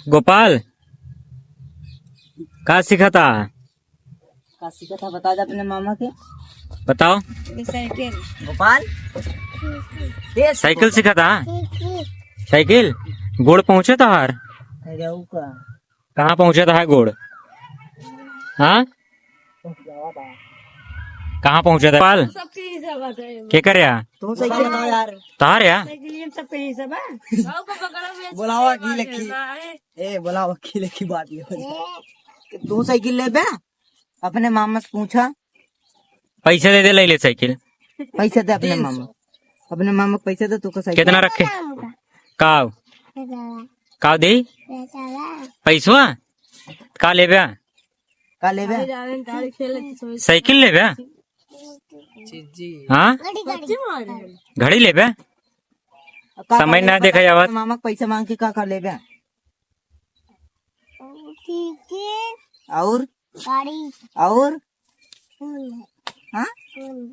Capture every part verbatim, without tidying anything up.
गोपाल, का सीखता? का सीखता, बता दे अपने मामा के। बताओ। ये साइकिल। गोपाल, ये साइकिल सीखता? साइकिल? गोड़ पहुँचे तोहार? अरे, ऊ का? कहाँ पहुँचे तोहार गोड़? हाँ? कहाँ पहुँचे तोहार? गोपाल? सबके हिसाब आता है। के करे आ? तू साइकिल ना यार। तोहार या? साइकिल ये सबके हिसाब है। बुलावा की लखी। ए, बोला वकील की बात ये हो जाए। कि तू साइकिल लेबे? अपने मामा से पूछा। पैसा दे दे, ले ले साइकिल। पैसा दे अपने तीन सौ। मामा। अपने मामा को पैसा दे, तू को साइकिल। कितना रखे? काव? काव दे? पैसवा? का लेबे? का लेबे? साइकिल लेबे? हाँ? घड़ी लेबे? का समझ ना लेबे? देखा जावत। मामा को पैसा मांग के का का लेबे? ठीक है। और? गाड़ी। और? फूल। हाँ? फूल।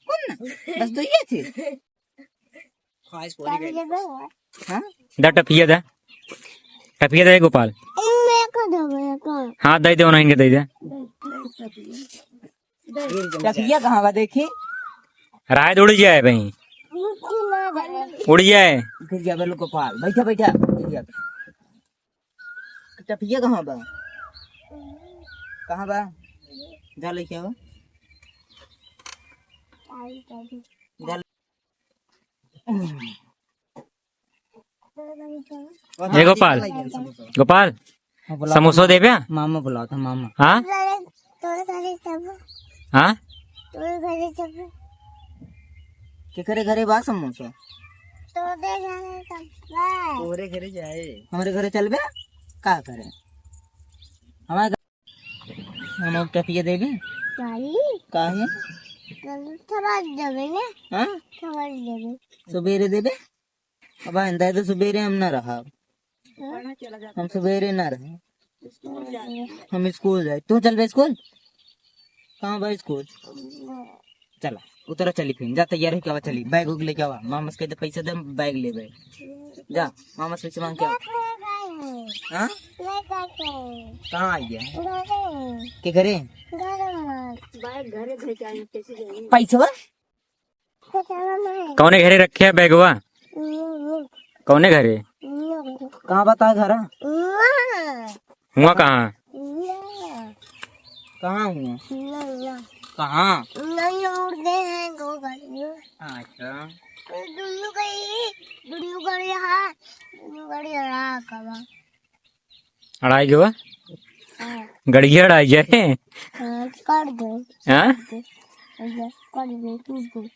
कौन ना? बस दो ये थे। गाड़ी ले दो। हाँ? दा टफिया दा। टफिया दे गोपाल। मैं को दो, मैं को। हाँ, दे दे, उन्हें इनके दे दे। टफिया कहाँ बा देखी? राय उड़ जाए भाई। उड़ जाए। गिर गया बेलू गोपाल। बैठा, बैठा। गिर गया। टफिया कहाँ बा? कहाँ बा? जा लेके आओ। जा ले-, ए गोपाल, गोपाल, हाँ, बोला। समोसा देबे? मामा बोला था, मामा। हाँ? तोरे घरे चलबे? हाँ? तोरे घरे चलबे? केकरे घरे बा समोसा? तोरे घरे चलबे? तोरे घरे जाए। हमरे घरे चलबे? का करे? हमारे घ-, हम अब टपिया देबे? काहे? काहे? चल, थोड़ा देबे ने। हाँ? थोड़ा देबे। सुबेरे देबे? अब आइंदा तो सुबेरे हम ना रहब। हाँ? हम सुबेरे ना रहब। हम स्कूल जाए। तू चलबे स्कूल? कहाँ बा स्कूल? चला, उतरा चली फिर। जा तैयार होके आवा चली। बैग उग लेके आवा। मामा से कह दे पैसा दे, बैग लेबे। जा, मामा से पैसा मांग के आवा। हाँ? कहाँ आई है? के घरे? पैसवा? कौने घरे रखे है बैगवा? कौने घरे? कहाँ बता घर? हुआ कहाँ? कहाँ हुआ? कहाँ? अच्छा। दुल्लू गई, दुल्लू गई, हाँ, दुल्लू गई रहा, कबा। अड़ाई गवा? हाँ। गड़िया अड़ाई गए? हाँ, कट गए। हाँ? कट गए, टूट गए।